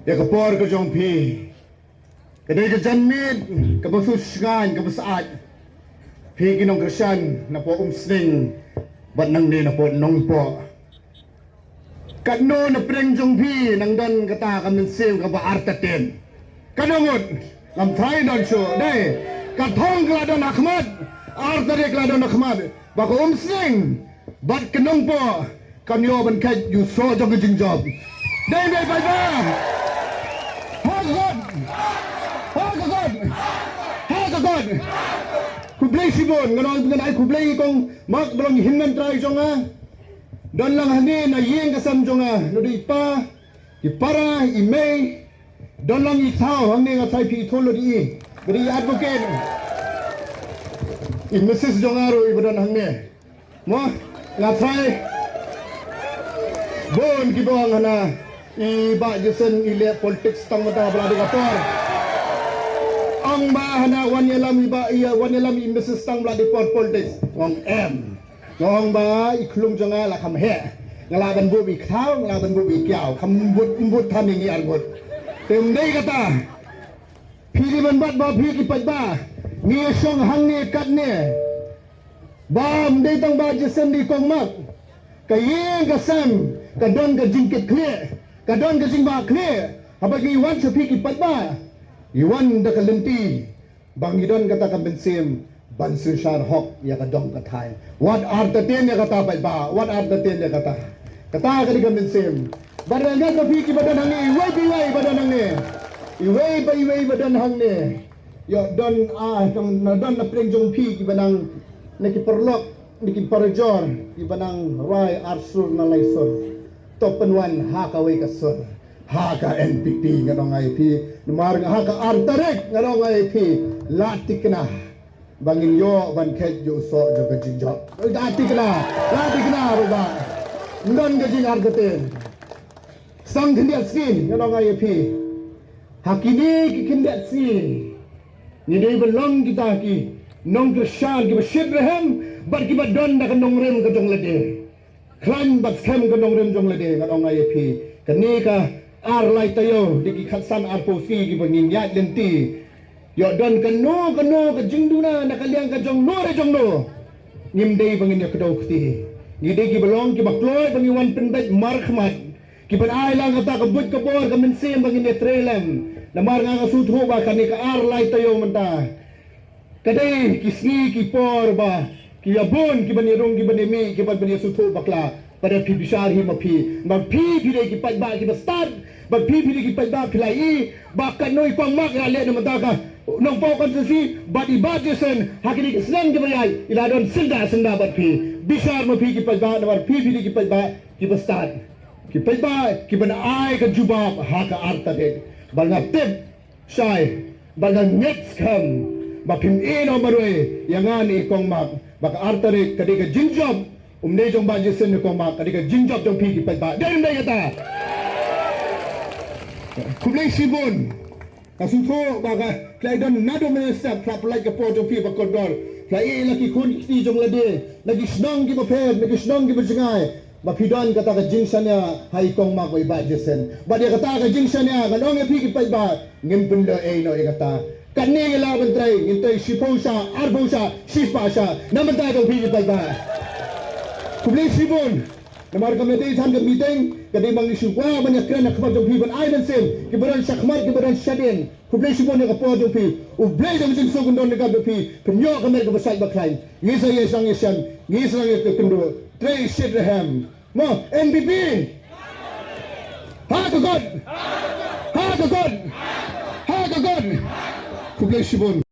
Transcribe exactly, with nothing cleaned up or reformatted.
Ïa ka por ka jong phi ka dei ka janmiet kaba sngewsih, kaba syaid. Phi ki nongkyrshan na poh Umsning bad nangne na poh Nongpoh. Katno na pdeng jong phi nang don kata ka mynsiem kaba artatien? Katno ngut? Ngam tharai don shuh. Dei, ka thong ka la don ha khmat, artatien ka la don ha khmat. Ba ka Umsning bad ka Nongpoh kan ïoh ban kheit ïa u soh jong ka jingjop. Dei, dei, paidbah. Ha ka kot. Ha ka kot. Ha ka kot. Khublei shibun, ngan ong, ngan ai khublei ïa i kong Mak ba long i hynmen trai jong nga. Don lang hangne na ïing ka sem jong nga, na dei i pa, i para, i mei. Don lang i thaw hangne, nga thaw phi i thaw lo dei i. Ba dei i advocate. I missus jong nga ruh i ba don hangne. Mo, nga thaw. Bun kiba ong hana i Bah Jason i leh politics tang mynta ba la dei ka por. Ong ba hana wan ïalam i Bah, ïa wan ïalam i missus tang ba la dei por politics. Nga ong em. Nga ong ba i khlung jong nga la kham heh. Nga lah ban buh i khlaw, nga lah ban buh i kiaw. Kham bud, bud than ïa ngi ar ngut. Te ym dei kata. Phi dei ban bat ba phi ki paidbah. Ngi ïa shong hangne katne. Ba ym dei tang Bah Jason, dei i kong Mak. Ka ïing ka sem ka don ka jingkitkhlieh, ka don ka jingbah khlieh. Haba ngi wan sha phi ki paidbah, ngi wan da ka lynti ba ngi don kata ka mynsiem ban synshar hok ïa ka dong ka thaiñ. Wat artatien ïa kata paidbah, wat artatien ïa kata. Kata ka dei ka mynsiem. Bad nga ngeit ba phi kiba don hangne, iwei pa iwei ba don hangne, iwei pa iwei ba don hangne, ïoh don, ah, na don na pdeng jong phi kiba nang, na ki paralok, na ki parajor kiba nang rwai ar sur na lai sur. To pynwan ha kawei ka sur, ha ka N P P, ngan ong ïa phi. Namar ha ka ar tarik, ngan ong ïa phi, la thikna ba ngin ïoh ban kheit ïa u soh jong ka jingjop. La thikna, la thikna, paidbah. Ym don ka jingartatien. Sdang khyndiat sngi, ngan ong ïa phi. Ha kine ki khyndiat sngi, ngi dei ban long kita ki nongkyrshan kiba shit rhem bad kiba don da ka nongrim ka jong lade. Khlaiñ bad skhem ka nongrim jong lade, ngan ong ïa phi. Kane ka ar lai taïew, dei ki khatsan arphew sngi kiba ngin ïaid lynti. Ïoh don kano kano ka jingduna na ka liang ka jong no re jong no, ngim dei ba ngin ïa kdew kti. Ngi dei kiba long kiba kloi ba ngi wan pynbeit markhmat, kiban ai lang kata ka buit ka bor ka mynsiem ba ngin ïatrei lem. Namar nga nga sngewthuh ba kane ka ar lai taïew mynta ka dei ki sngi ki por ba ki ïa bun kiban ïa rung, kiban ïa mih, kiban ban ïa sngewthuh bakla. Bad phi bishar hi ma phi, ma phi phi dei ki paidbah kiba stad, bad phi phi dei ki paidbah phi la i ba katno i kong Mak i la leh na mynta ka Nongpoh constituency, bad i Bah Jason ha kine ki snem kiba ïaid i la don syndah syndah bad phi. Bishar ma phi ki paidbah, namar phi phi dei ki paidbah kiba stad, ki paidbah kiban ai ka jubab ha ka ar tarik. Bad nga tip shai, bad nga ngeit skhem ba phim ïehnoh marwei ïa nga ne i kong Mak, ba ka ar tarik ka dei ka jingjop, ym dei jong Bah Jason ne kong Mak, ka dei ka jingjop jong phi ki paidbah. Dei ym dei kata? Khublei shibun. Nga sngewthuh ba ka, ka la don naduh mynstep, ka la pyllait ka por jong phi ba kordor. Ka la ïeh la ki khun ki kti jong lade, la ki shnong kiba pher, la ki shnong kiba jngai. Ba phi don kata ka jingshaniah ha i kong Mak bad i Bah Jason. Bad ïa kata ka jingshaniah ngan ong ïa phi ki paidbah, ngin pynlehnoh ïa kata. Katne ngi lah ban trei, ngin trei shiphew sha, arphew sha, shispah sha. Na bynta jong phi ki paidbah. Khublei shibun. Namar ka mynta than ka meeting ka dei ba ngi shu kwah ban ïakren ha khmat jong phi ban ai mynsiem, kiba don shakhmat, kiba don shadien. Khublei shibun ïa ka por jong phi. U Blei jong ka jingsuk un don ryngkat bad phi. Pynïoh ka met kaba shait ba khlaiñ. Ngi sa ïashnong ïashem, ngi sa ïakynduh. Trei shit rhem. Mo, N P P. Ha ka kot. Ha ka kot. Ha ka kot. Khublei shibun.